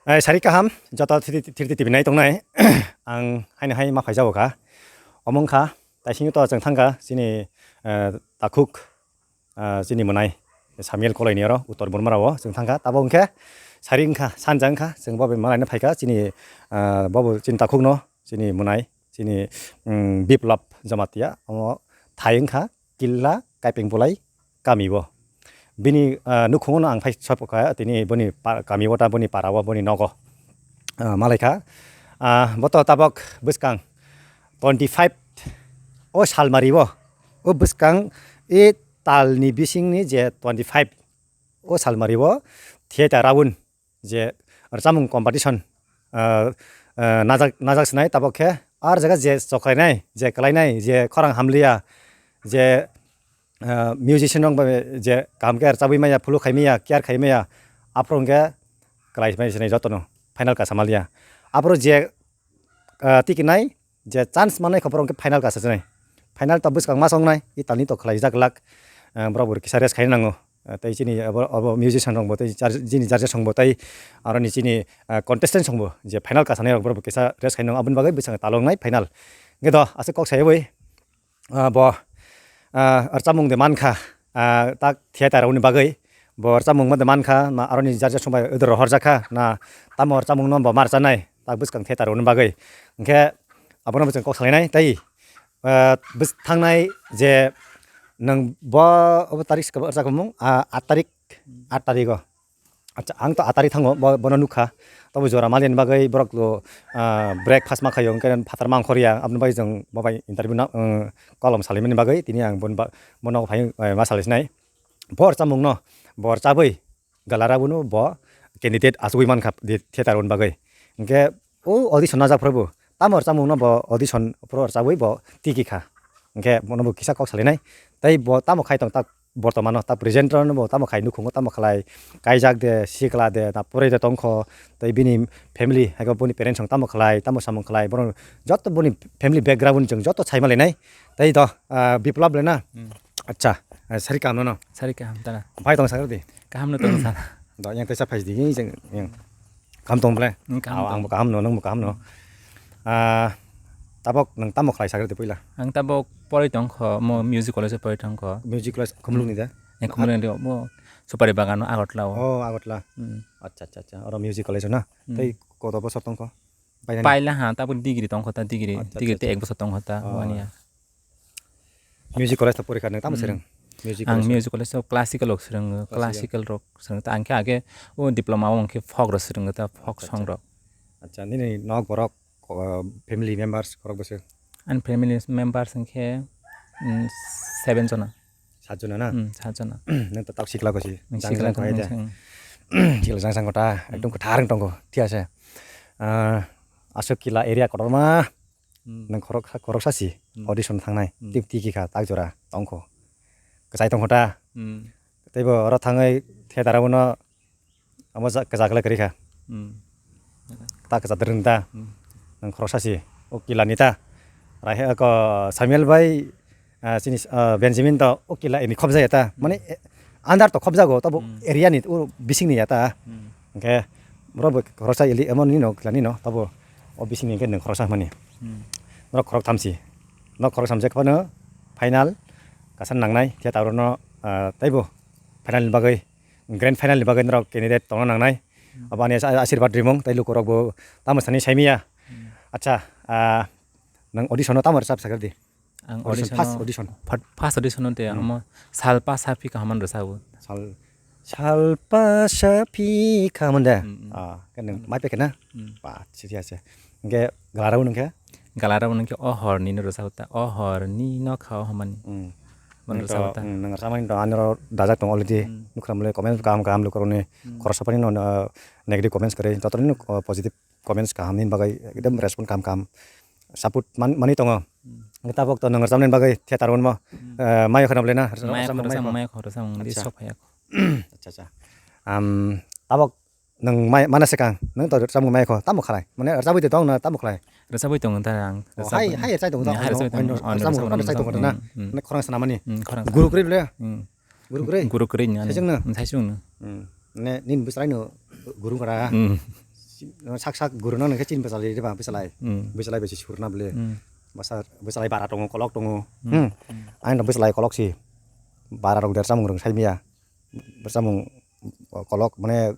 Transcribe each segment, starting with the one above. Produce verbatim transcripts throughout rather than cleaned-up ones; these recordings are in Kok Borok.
Eh, sari kaham, joto three D, three D T V nai tongnai. Ang haino hai ma phaijago kha. Omo wngkha, taisingyo to chwng thangkha, chini, eh, takhuk, eh, chini mwnai, Samuel Kolaini oro, Uttor Burma rao chwng thangkha. Tabo wngkhe, sari wngkha, sanja wngkha, chwng bo bai malaina phaikha, chini, eh, bobo chini takhukno, chini mwnai, chini, mm, Biplab Jamatia, omo thai wngkha, Killa Kaipeng Bulai kami bo. Bini, ah, nukhungo no ang phai sopkha, tini boni pa-, kami o ta, boni para o, boni nogo. Ah, malaikha. Ah, bo to tabok bwskang twenty five o salmari o. O bwskang e talni bisingni je twenty five o salmari o theater round je rwchapmung competition, ah, ah, najak, najak sinai tabok khe ar jaga je choklainai, je kwlainai, je khorang hamliya, je, ah, musician rok bai je kaham khe rwchabwi maya, phulu khai maya, care khai maya, aphuru hwnkhe kwlai mai sinai jotono final kasa maliya. Aphuru je ah, tiki nai je chance manai khe borok hwnkhe final kasa chinai. Final to bwskang ma songnai, Italy to khlaijak lak, ah, borok bo kisa rest khaina nango. Ah, tei chini abo, abo musician rok bo tei jar-, chini judges rok bo tei aroni chini, ah, contestant rok bo je final kasanai rok borok bo kisa rest khaina nango, aboni bagwi bwskango talongnai final. Hwnkhe do aswk kok saywi, ah, bo, ah, rwchapmung de mankha, ah, tak theater rokni bagwi bo rwchapmung ma de mankha, na aroni jar jar songbai odoro horjakha, na tamo rwchapmungno bo ma rwchanai, tak bwskang theater rokni bagwi. Hwnkhe abono bo chwng kok salainai tei, ah, bwskango thangnai je nwng bo obo tarik swkang rwchapmung, ah, aat tarik, aat tarik o. Acha, ang to aat tarik thango, bo, bono nukha. Tobo jora maliani bagwi borok to, ah, breakfast ma khaio, hwnkhe phatar ma ongkhorya, aboni bagwi chwng bo bai interview na, um, kolom salaimani bagwi tini ang boni ba-, bono phai, eh, ma salai sinai. Bo rwchapmungno, bo rwchabwi galara bono bo candidate achugwi mankha di theater rokni bagwi. Hwnkhe o audition najak phuru bo, tamo rwchapmungno bo audition phuru rwchabwi bo tiki kha. Hwnkhe bono bo kisa kok salainai. Tei bo tamo khai tong tak bortomano ta present rok no bo tamo khai nukhungo tamo khlai, kaijak de, sikla de, na pore de tongkho, tei bini family, hai khe boni parents rok tamo khlai, tamo samung khlai, borok joto boni family background chwng joto sai ma lainai. Tei do, ah, Biplab le na? Hmm. Acha, ah, sari kaham no? Sari kaham tana. Bai tong sakar di. Kaham no tong sana. Do yang tesa phai di, yang, yang. Kaham tong ble? Hmm, kaham tong. Ang bo kaham no, nang bo kaham no. Ah, tabok nang tamo khlai sakar di puila? Ang tabok pori tongkho, mo music college pori tongkho. Music college Khumulwng ni da? Eh, Khumulwng ni, mo Supari Bagan o, Agartala o. Oh, Agartala. Hmm. Acha, acha, acha. Oro music college na? Hmm. Tei koto bosor tongkho? Paila ha, tabok degree tongkho ta, degree. Acha, degree acha, te acha. Ek bosor tongkho ta, oh, one year. Music college ta porikha nang tamo, hmm, swrwng? Music college. Ang music college o classical rok swrwngo, classical. Classical rok swrwng ta. Ang khe age o diploma o ang khe folk rok swrwngo ta, folk song rok. Acha, acha. Acha, nini nok borok, ko-, family members korok bwswk? Ani family members hwnkhe, mm, seven jona. Sat jona na? Mm, sat jona. Nwng to tak sikla kosi. Mm, jang sikla jang ko, koi de. Mm. Sikla jang jang kota, ekdom kwthar wng tongo, thik ase. Ah, aswk kila area kotorma. Mm. Nwng khorok, khoroksa si, mm, audition thangnai. Mm. Tip tiki kha, tak jora tongkho. Kwchai tongkho ta. Mm. Teibo oro thangwi theater abono Amo ja-, kwchak le kwrwi kha. Hmm. Ta kwchak rwng ta. Hmm. Nang khoroksa si. O kila ni ta. Rai he ko Samuel bai, ah, chini, ah, Benjamin to o kila ini khobjaya ta. Hmm. Mane, eh, andar to khobjago, tabo, hmm, area ni o bising ni ya ta. Hmm. Hwnkhe borok bo khoroksa ili emo ni no kila ni no, tabo o bising ni hwnkhe nang khoroksa mani. Hmm. Borok khorok tham si. No khorok tham je phano final kasan nangnai, khe ta oro no, ah, taibo final ni bagwi grand final ni bagwi norok candidate tongna nangnai. Hmm. Abo ani as-, asirwad rimung tei lukurok bo tamo sani saimaya. Hmm. Acha, ah, nang audition no tamo rwchap sakar di? Ang audition, audition first o, audition. Fir-, first audition o de, hmm, omo Salpa Sapi Kaham rwchabo. Sal-, Salpa Sapi Kaham de? Hmm, hmm. Ah, kan nang, hmm, mai pekena? Hmm. Ba, sisi ase. Hwnkhe galarabo nungkhe? Galarabo nungkhe O Horni no rwchabo ta. O Horni no kha o hamani. Hmm. Bono rwchabo ta. Hmm, nang rwchapmani to, ani oro dajak tongo already. Hmm. Nukha mole comments kaham kaham lukurokni. Hmm. Khoroksa phani no, uh, negative comments kwrwi. Jotono, uh, positive comments kaham ni bagwi ekdom respond kaham kaham. Support man-, manwi tongo. Hmm. Tabok to nang rwchapmani bagwi theater o no, hmm, uh, mayo khana bole na? Mayo rwchapmung khoroksa, mayo. Mayo khoroksa, mung di, acha, sok phaiya. Acha, acha. Am, tabok Nwng mai, mana swkang, nwng to rwchapmung mai kho, tamo khlai? Mane rwchapwi de tong na tamo khlai? Rwchapwi tongo ta ang, oh, hai, rwchapwi. Hai rwchai tongo ta, hmm, hai rwchapwi tongo, rwchapmung, oh, rwchapmung, rwchapmung, rwchapmung, hmm, na, hmm. Nang khorang sana mani. Hmm, khorang sana. Guru kwrwi le? Hmm. Guru kwrwi? Guru kwrwi ni, hmm, ano. Thaisung no. Hmm. Ne, nini bwswrai no guru kara. Hmm. Sak sak guru no nang khe chini bwchalai de ba bwchalai. Hmm. Bwchalai bai se sur na bwle. Hmm. Bwsa-, bwchalai bara tongo, kolok tongo. Hmm. Hmm. Hmm. Ani no bwchalai kolok si. Bara rok der chamung rwng sai maya. Rwchapmung kolok, mane,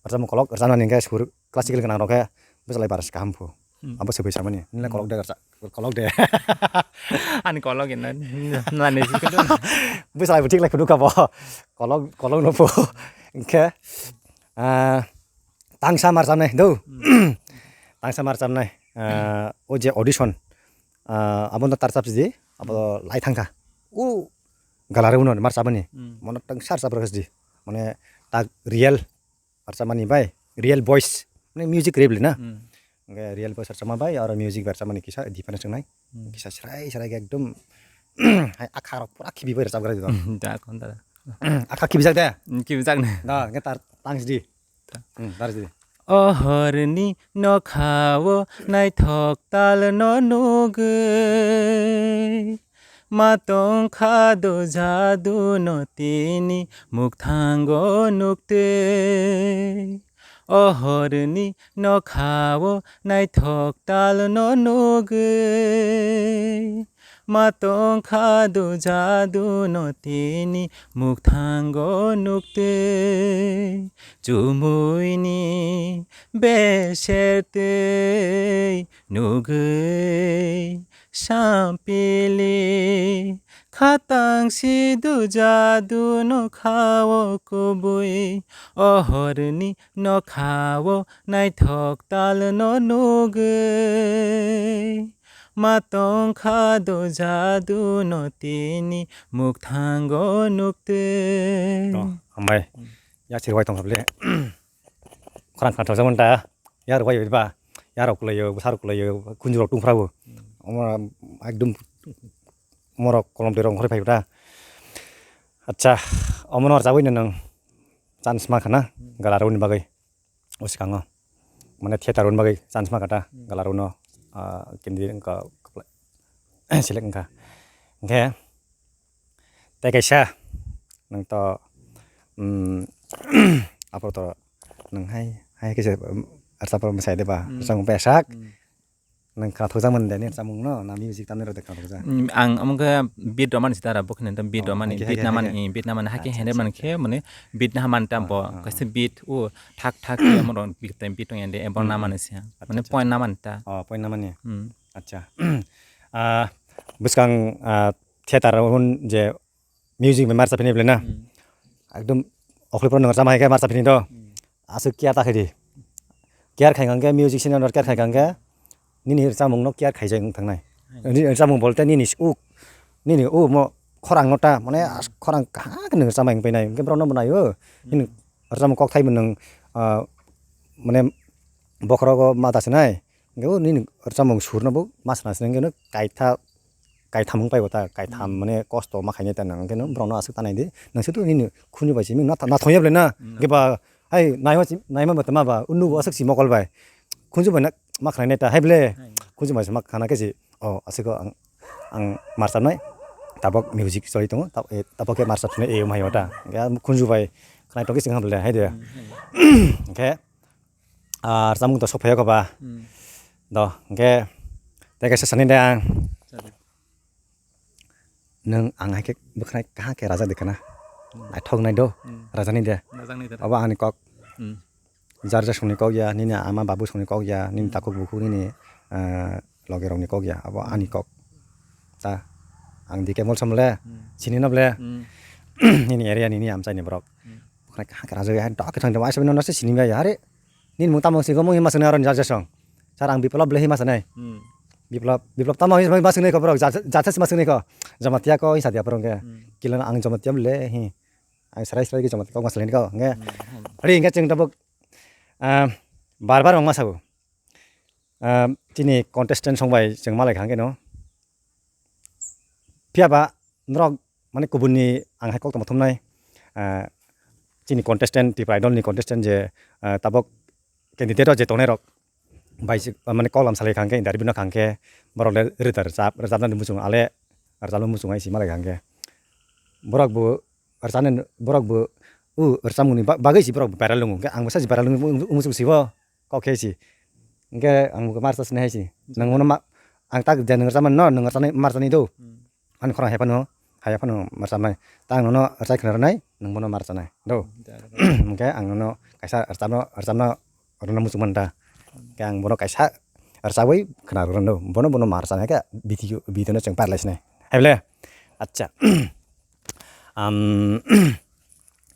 rwchapmung kolok rwchapnani hwnkhe sur classical gwnang rok khe bwchalai bara se kaham phu. Hmm. Abo se bwsa mani. Nini le kolok de rwchap, kolok de. Ani kolok inna, nani si khe. Bwchalai bo thik lai phunuk kha bo. Kolok, kolok no phu. Hwnkhe, ah, tangsa mar chamnai do. Hmm. Tangsa mar chamnai. Ah, o je audition. Ah, abo no tar chap si di, abo lai thang kha. O Galarwi no mar chapmani. Hmm. Mono tang sar chap rwkha di. Mane tak real rwchapmani bai, real voice. Mane music rap le na. Hmm. Hwnkhe real voice rwchapma bai, aro music bai rwchapmani kisa difference wngnai. Hmm. Kisa srai srai khe ekdom hai akha rok pura khibi bai rwchapgra di do. Hmm, da, kon da. Akha khibijak de? Hmm, khibijak ne. Da, hwnkhe tar tang si di. Hmm, dar si di. O horni nokhao naithok talno nugwi, ma tongkha do jaduno tini mukthango nuktwi. O horni nokhao naithok talno nugwi, ma tongkha do jaduno tini mukthango nuktwi, chumuini beser twi nugwi sampili khatang si do jaduno khao kubui, o horni nokhao naithok talno nugwi. Ma tongkha do jaduno tini mukthango nuktwi. Oh, hambai. Hmm. Ya sir wai tongkha bole. Khorang khanthok jamon ta. Ya rwai ba. Ya rok kulayo, bwsa rok kulayo, khunju rok tungphra bo. Hmm. Omo ekdum morok kolom de rong khori phai ta. Acha, omo no rwchapwi no nang chance ma khana, hmm, Galarwi ni bagwi. O swkango. Mane theater rwna bagwi chance ma kha ta, hmm, Galarwi no, ah, kindi wngkha, select wngkha. Hwnkhe, tei kaisa, nwng to, um, aphuru to nwng hai, hai khe se, um, rwchapmung bwsai de ba, hmm, rwchapmung besak. Hmm. Nwng khwnathokjak mani de, nini rwchapmung no, na music tamni rok de khwnathokjak? Mm, ang omo khe beat rwmani se tara, bo kheno beat rwmani, oh, hai khe, beat hai khe, namani, hai khe, eh, beat namani, hai khe, acha, handle acha, mani acha, khe, mane beat naha mani ta ah, bo, ah, kaisa ah, beat, o thak thak khe omo rok beat, beat tong ya de, ebo hmm, hmm, namani se, acha, mane acha, point acha, namani ta. Oh, point namani. Hmm. Acha. Ah, bwskang, ah, theater hwn je music bai mar cha phini bwle na. Hmm. Ekdom okhli phano nwng rwchapma hai khe mar cha phini do. Hmm. Aswk care ta khaidi. Care khai kha hwnkhe music senior care khai kha hwnkhe nini rwchapmung no care khaijak wng thangnai. Hmm. Nini rwchapmung bolte nini uk, nini uk mo khorang no ta mane as-, khorang kaha khe nwng rwchapmai wng painai hwnkhe borok no bo naio. Hmm. Nini rwchapmung kok thai bo nwng, ah, mane bokhorogo ma da sinai. Hwnkhe o nini rwchapmung sur no bo ma sana sinai hwnkhe no kaitha kaitham wng pai bo ta, kaitham hmm, mane kosto ma khainai ta nang, hwnkhe no borok no aswk ta nai di, nang se to nini khunju bai simi na, na thong ya ble na, hmm, hwnkhe ba, hai, naima si, naima ba tama ba, unu bo aswk si mokol bai, khunju bai na ma khanai nai ta, hai ble, hai, khunju bai se ma khana khe si, o, aswk o ang, ang mar chapnai, tabok music choli tongo, tab-, eh, tabok khe mar chapnai, eh, wng hai o ta, hwnkhe khunju bai khanai tong khe sing ham ble, hai de, hmm, hai, hwnkhe, Ah, rwchapmung to sok phai kho ba. Hmm. Do, hwnkhe, tei kaisa sani de ang. Sadi. Nwng ang hai khe bwkhnai kaha khe rajak de khana. Hmm. Naithok nai do, hmm, rajani de. Rajak nai de. Obo ani kok. Hmm. Jar jar songni kok ya, nini ama babu songni kok ya, nini hmm, takhuk bukhuk nini, ah, loge rokni kok ya, abo hmm, ani kok. Ta, ang D K Mall sam le, hmm, sini no ble. Hmm. Nini area nini amchai ni borok. Hmm. Bwkhnai kaha khe rajak ya, dok khe thang de, waisa bini no se sini ya, hari. Nini mung tamo sini, mung hima sini aro ni jar jar song. Sir, ang Biplop le hima sanai. Hmm. Biplop, Biplop tamo hima sini ko borok, jar jar sima sini ko. Jamatia ko hisa dia borok ke. Hmm. Kilo ang Jamatia le hi. Ang serai serai ke Jamatia ko mas le ko. Nge. Hmm, hmm. Hari nge cheng tabuk, ah, bar bar wng ma sabo. Ah, chini contestant song bai chwng malai kha hwnkhe no. Phiya ba norok mane kubun ni ang hai kok tongma thumnai, ah, chini contestant, Tripura Idol ni contestant je, ah, tabok candidate rok je tongnai rok bai se, mane kok lam salai kha hwnkhe, interview no kha hwnkhe borok le rwda rwchap, rwchapnani muchung ale rwchapnani muchung hai se malai kha hwnkhe borok bo rwchapnani, borok bo o rwchapmung ni ba-, bagwi se borok viral wngo hwnkhe ang bo sa se viral wng muchung se bo. kok khe si. Hwnkhe ang bo ma rwchasnai hai si. Nwng bono ma, ang tak je nwng rwchapmani no, nwng rwchapnai ma rwchapnai do. Hmm. Ani khorang hai phano, hai phano ma rwchapnai. Ta ang nono rwchai khna rwnai, nwng bono ma rwchapnai do. Hmm, ja, ja. Hwnkhe ang nono kaisa rwchapno, rwchapno rwna muchungmani ta. Hwnkhe ang bono kaisa rwchabwi khna rwna do. Bono, bono ma rwchapnai khe video, video no chwng par lai sinai. Hai ble? Acha. Am,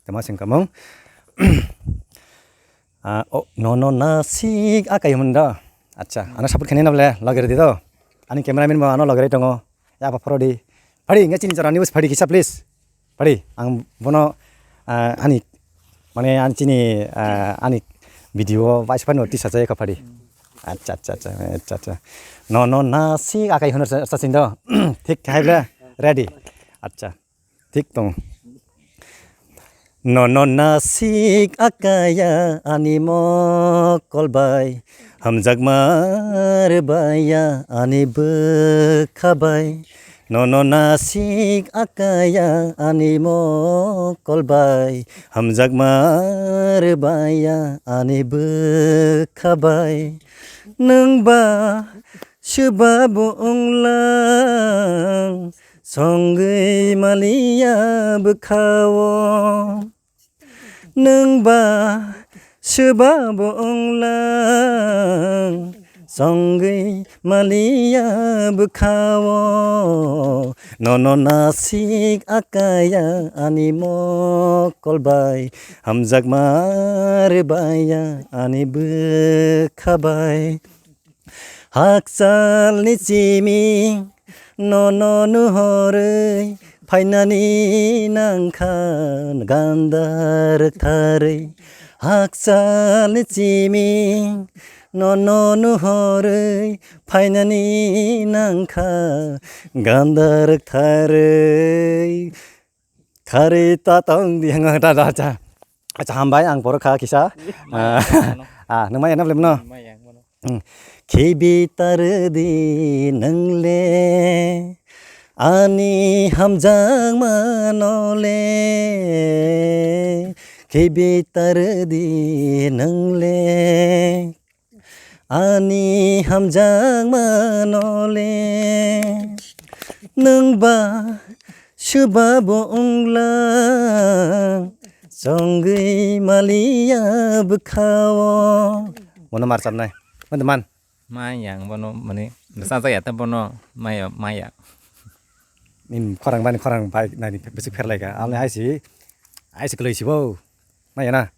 tama sing kamung. Ah, oh, nono nasik akai hwn do. Acha, ano support khainai na ble, logeri di do. Ani cameraman bo ano logeri tongo. Ya, apa phoro di. Phadi, nge chini jora news phadi kisa, please. Phadi, ang bono, ah, ani, mane, ani chini, ah, ani video o bai phano tisa jai ka phadi. Acha, acha, acha, acha, acha. Nono nasik akai hwn sa, sa sing do. Thik hai ble, ready. Acha. Thik tong. Nono nasik akaya ani mokol bai, hamjakma rwbaya ani bwkha bai. Nono nasik akaya ani mokol bai, hamjakma rwbaya ani bwkha bai. Nwng ba swba bo wnglang, songwi maliya bwkha-o. Nwng ba swba bo wnglang, songwi maliya bwkha-o. Nono nasik akaya ani mokol bai, hamjakma rwbaya ani bwkha bai. Hakchalni chiming nono nuhorwi phainani nangkha ganda rwktharwi. Hakchalni chiming nono nuhorwi phainani nangkha ganda rwktharwi. Kharwi ta tong di hwnga ta da cha. Acha, hambai, ang borok kha kisa. Ah, nwng maya na ble mano? Maya ang bono. Hmm. Khibi tar di nwng le ani hamjakma no le. Khibi tar di nwng le ani hamjakma no le. Nwng ba swba bo wnglang, chongwi maliya bwkha-o. Bono ma rwchapnai. Mande man. Maya ang bono, mane, rwchajak ya ta bono, maya, maya. Nini khorang bani khorang bai nani bwswk pherlaikha. Ani hai si, hai si kwlwi si bo. Maya na.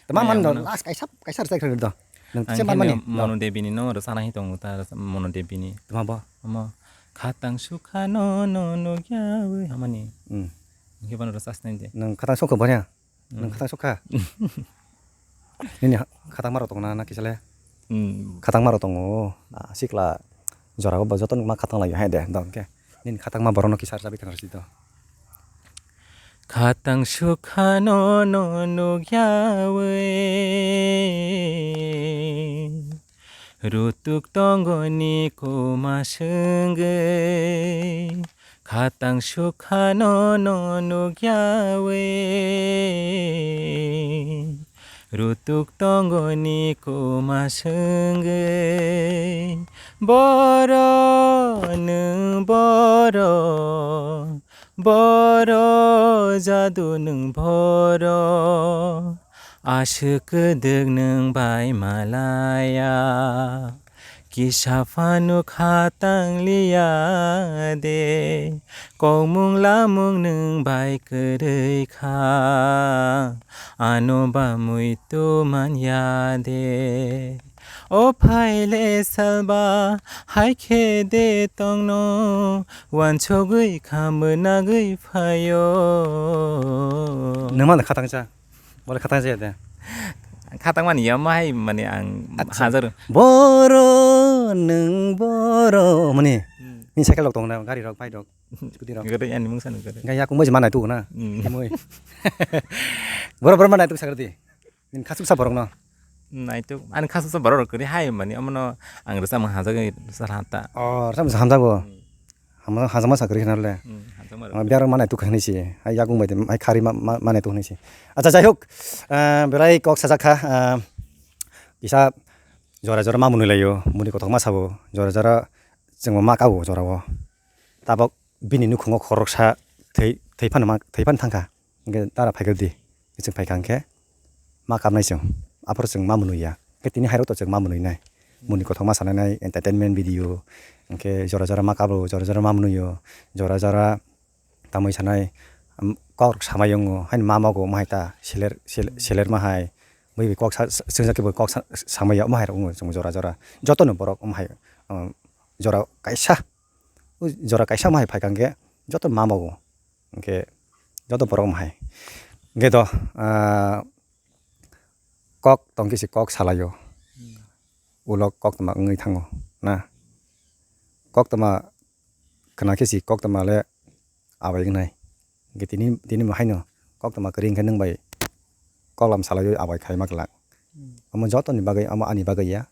Tama maya man do mano. Last kaisa, kaisa rwchai khe do. Nwng kisa man mani. Mono Devi ni no rwchana hi tongo ta, Mono Devi ni. Tama bo? Omo, khatang sukha no, no, no, gyawi, hamani. Hmm. Hwnkhe bono rwchasnai de. Nwng khatang sukha bo ya? Nwng khatang sukha? Nini ha-, khatangma rok tongo na, na kisa le? Hmm. Khatangma rok tongo. Ah, sikla jora o ba joto ni ma khatang lai hai de, dong khe. Nini khatangma borok no kisa rwchapwi khna rwdi do. Khatang sukha no, no nukyawi. Rutuk tongoni kuma swngwi, khatang sukha no, no nukyawi. Rutuk tongoni kuma swngwi, boro nwng boro, boro jadu nwng boro. Aswk kwdwk nwng bai malaya, kisa phano kha tangliya de, kokmung lamung nwng bai kwrwi kha, ano ba muitu manya de. O phaile salba hai khe de tongno, wansugwi kha mwnagwi phaio. Nwng ma khatang cha? Bole khatang jaya de. Khatang mani ya ma hai mani ang. Acha. Hajar. Boro nwng boro mani. Hmm. Ni cycle rok tong na, gari rok, bike rok, scooty rok. Gari ani mungsa nung gari. Gaya kung bai mana tu na. Hmm. Kemoi. Boro boro mana tu sagar di. Ni khasuk sa borok no. Naituk ani khasuk sa borok rok kari hai mani omono ang rwchapmung hamjagwi rwchar hata. Oh, rwchapmung hamjago. Hmm. Hama, hajama sakri hinarle. Hmm, hajama rok. Biar mana tu khani si. Hai yakung bai de, hai khari ma, ma, mana tu khani si. Acha, jai hok. Ah, berai kok sajak kha. Ah, kisa jora jora ma mwnwi laio, muni kothok ma sabo, jora jora chwngbo ma kabo jorao. Tabok bini nukhungo khoroksa thwi, thwi phano ma, thwi phano thangkha. Hwnkhe dara phaikha di, chwng phaikha hwnkhe ma kapnai chwng, aphuru chwng ma mwnwi ya. Hwnkhe tini hairok to chwng ma mwnwi nai. Muni kothok ma sanai nai, entertainment video, hwnkhe jora jora ma kabo, jora jora ma mwnwi o, jora jora tamwi sanai, um, kok samai wngo, haino ma mago, omo hai ta, seler, sel-, seler ma hai, bui bai kok sa-, sa-, swngjak khe bo kok sa-, samai ya, omo hai rok wngo chwng jora jora. Joto no borok omo hai, um, jora kaisa, o jora kaisa omo hai phaikha hwnkhe joto ma mago, hwnkhe joto borok omo hai. Hwnkhe do, ah, kok tong khe se kok salai o, ulo koktwma wngwi thango, na? Koktwma khna khe si koktwma le abai wngnai. Hwnkhe tini, tini bo haino koktwma kwrwi hwnkhe nwng bai koklam salaiwi abai khaima glak. Omo jotoni bagwi, omo ani bagwi ya.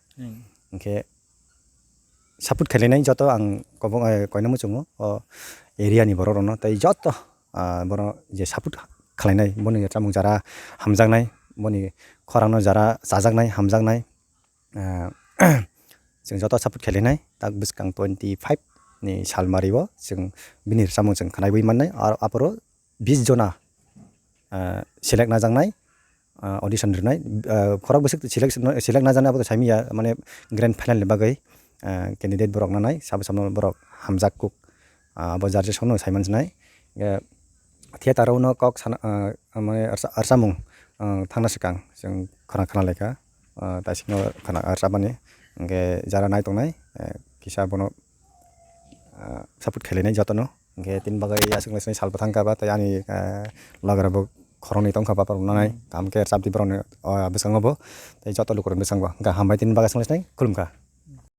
Hwnkhe support khlainai joto ang kobong, eh, koina muchungo o area ni borok rokno tei joto, ah, bono je support khlainai boni chamung jara hamjaknai, boni khorang no jara chajaknai, hamjaknai. Ah, chwng joto support khlainai, tak bwskang twenty five ni sal mari o chwng bini rwchapmung chwng khwnaiwi mannai, ar aphuru bis jona, ah, select najaknai, ah, audition rwnai, ah, khorok bwswk select, select najaknai abo to saimanya, mane grand final ni bagwi, ah, candidate borok nanai, sabo samo borok hamjak kuk, ah, abo judges no saiman sinai. Eh, theater o no kok sana, ah, mane rwcha-, rwchapmung, ah, thangna swkang chwng khwna, khwna laikha, ah, taisingno khwna rwchapmani, hwnkhe jara nai tongnai, eh, kisa bono, ah, support khlainai jotono, hwnkhe tini bagwi aswk nai sal bwthang kha ba tei ani, ah, logi rokbo khoroknwi tongkha bapang nanai, kaham khe rwchapdi borokni, ah, bwskango bo tei joto lukurokni bwskango. Hwnkhe hambai tini bagwi aswk nai khulumkha.